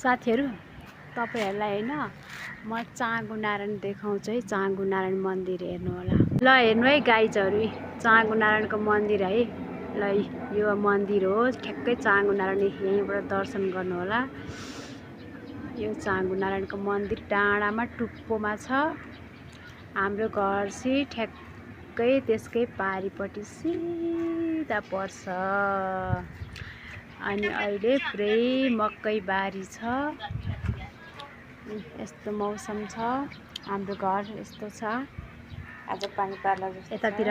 साथीहरु तपाईहरुलाई हैन म चाँगु नारायण देखाउँछु है। चाँगु नारायण मन्दिर हेर्नु होला। ल हेर्नु है गाइजहरु, चाँगु नारायणको मन्दिर है। ल यो मन्दिर हो, ठ्याक्कै चाँगु नारायण यहीँबाट दर्शन गर्नु होला। यो चाँगु नारायणको मन्दिर डाँडामा टुप्पोमा छ। हाम्रो घर चाहिँ ठ्याक्कै त्यसकै पारिपट्टि सिधा पर्छ। अनि अहिले पुरै मकै बारी छ। यस्तो मौसम छ, हाम्रो घर यस्तो छ। आज पानी पर्ला जस्तो यतातिर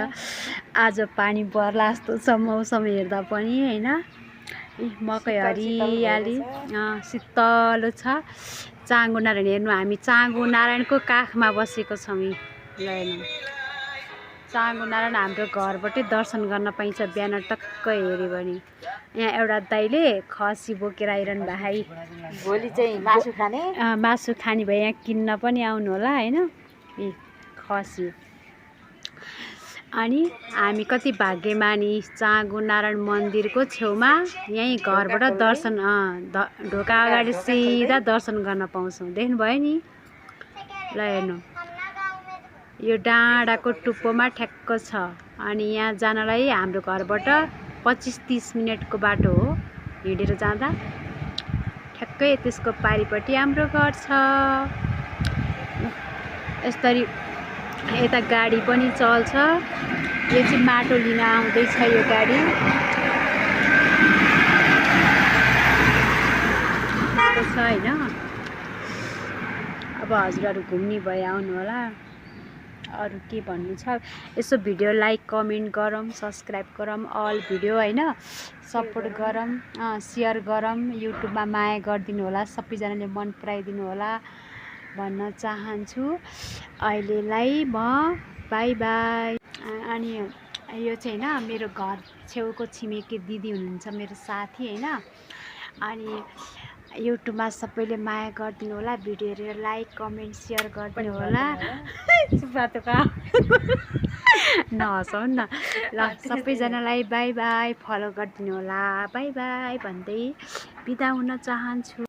आज पानी पर्ला जस्तो छ मौसम हेर्दा पनि हैन। मकै हरियाली शीतलो छ। चाँगु नारायण हेर्नु, हामी चाँगु नारायणको काखमा बसेको छौँ। ल हेर्नु, चाँगु नारायण हाम्रो घरबाटै दर्शन गर्न पाइन्छ। बिहान टक्क हेर्यो भने यहाँ एउटा दाइले खसी बोकेर आइरहनु भाइ। भोलि चाहिँ मासु खाने, मासु खाने भए यहाँ किन्न पनि आउनु होला हैन। खसी अनि हामी कति भाग्यमानी, चाँगु नारायण मन्दिरको छेउमा यही घरबाट दर्शन ढोका अगाडि सिधा दर्शन गर्न पाउँछौँ। देख्नुभयो नि। ल हेर्नु, यो डाँडाको टुप्पोमा ठ्याक्क छ। अनि यहाँ जानलाई हाम्रो घरबाट 25-30 मिनेटको बाटो हो हिँडेर जाँदा। ठ्याक्कै त्यसको पारिपट्टि हाम्रो घर छ। यसरी यता गाडी पनि चल्छ। यो चाहिँ माटो लिन आउँदैछ यो गाडी। छ हैन। अब हजुरहरु घुम्ने भए आउनु होला। अरु के भन्नु छ, यसो भिडियो लाइक कमेन्ट गरौँ, सब्स्क्राइब गरौँ, अल भिडियो हैन सपोर्ट गरौँ, शेयर गरौँ। युट्युबमा माया गरिदिनु होला, सबैजनाले मन पराइदिनु होला भन्न चाहन्छु। अहिलेलाई म बाई बाई। अनि यो चाहिँ हैन मेरो घर छेउको छिमेकी दिदी हुनुहुन्छ, मेरो साथी हैन। अनि युट्युबमा सबैले माया गरिदिनु होला, भिडियो हेरेर लाइक कमेन्ट शेयर गरिदिनु होला। नहसाउ न। ल सबैजनालाई बाई बाई, फलो गरिदिनु होला। बाई बाई भन्दै बिदा हुन चाहन्छु।